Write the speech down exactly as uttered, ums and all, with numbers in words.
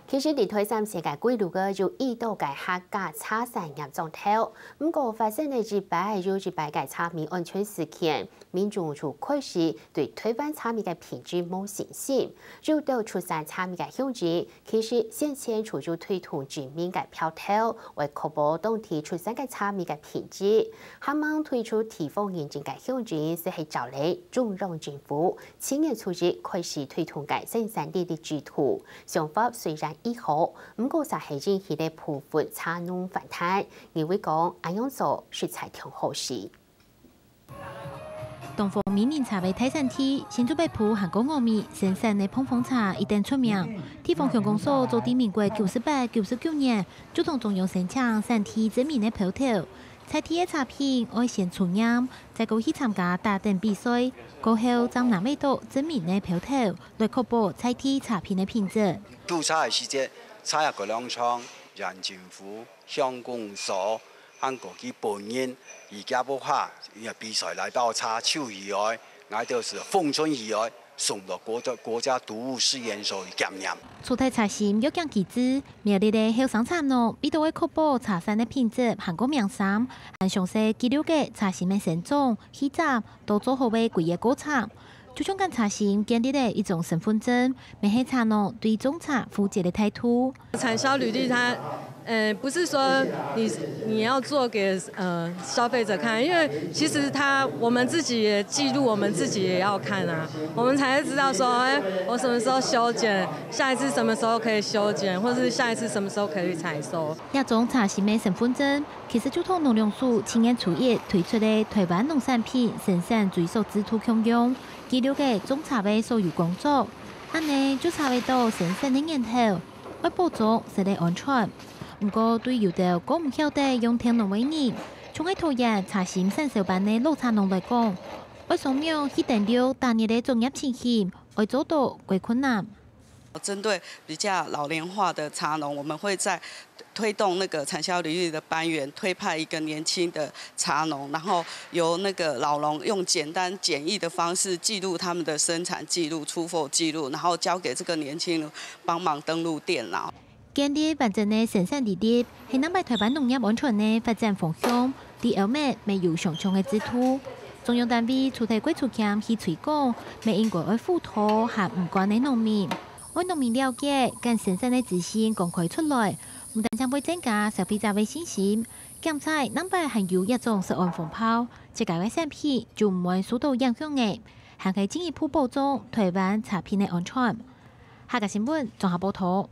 其實，在台三線个歸路个有已多个客家茶產業莊頭，毋過發生了一擺又一擺个茶米安全事件，民眾就開始對台灣茶米个品質無信心。有兜出產茶米个鄉親，其實先前就有推動正名个標頭，為確保當地出產个茶米个品質。還吂推出地方認證个鄉親，就係照了中央政府 青年組織開始推動个生產履歷制度，想法雖然已好，毋過就係引起了部分茶農反彈，認為講恁樣做實在忒好勢。東方美人茶个大產地，新竹北埔還過峨眉生產个膨風茶一等出名。地方鄉公所早在民國九十八、九十九年，就同中央申請產地證明个標頭。在地个茶品愛先抽驗， 再過去參加打等比賽，過後正拿得到證明个標頭，來確保在地茶品个品質。督茶个時節，茶葉个農場、縣政府、鄉公所，還過佢本人，佢家屋下，因為比賽來到茶樹以外，𠊎兜係封存以外，送到國家，國家毒物試驗所去檢驗。除忒茶心育種機制，苗栗个後生茶農為著愛確保茶產个品質還過名聲，還詳細記錄个茶心个生長、 氣長，都做好个歸個過程。就像將茶心建立了一種身份證，乜係茶農對種茶負責个態度。產銷履歷它，呃，不是說你，你要做給，呃，消費者看，因為其實它，我們自己也記錄，我們自己也要看啊，我們才會知道說，哎，我什麼時候修剪，下一次什麼時候可以修剪，或是下一次什麼時候可以採收。這種茶心个身份證， 其實就同農糧署七月初一推出个台灣農產品生產追溯制度共樣，記錄个種茶个所有工作。恁呢就查會到生產个源頭，愛保障食个安全。毋過對有兜較毋曉得用電腦个人，像係桃園茶心產銷班个老茶農來講，愛上網去登錄逐日个作業情形，愛做到較困難。 針對比較老齡化的茶農，我們會在推動那個產銷履歷的班員，推派一個年輕的茶農，然後由那個老農用簡單簡易的方式記錄他們的生產記錄、出貨記錄，然後交給這個年輕人幫忙登錄電腦。 建立完整个生產履歷，係南北台灣農業安全个發展方向，在歐美乜有相像个制度。中央單位除忒歸出兼去推廣，乜應該愛輔導還毋慣个農民。愛農民了解，將生產个資訊公開出來，毋單淨會增加消費者个信心，兼且南北還有這種食安風暴，自家个產品就毋會受到影響个，還係進一步保障台灣茶品个安全。 客家新聞綜合報導。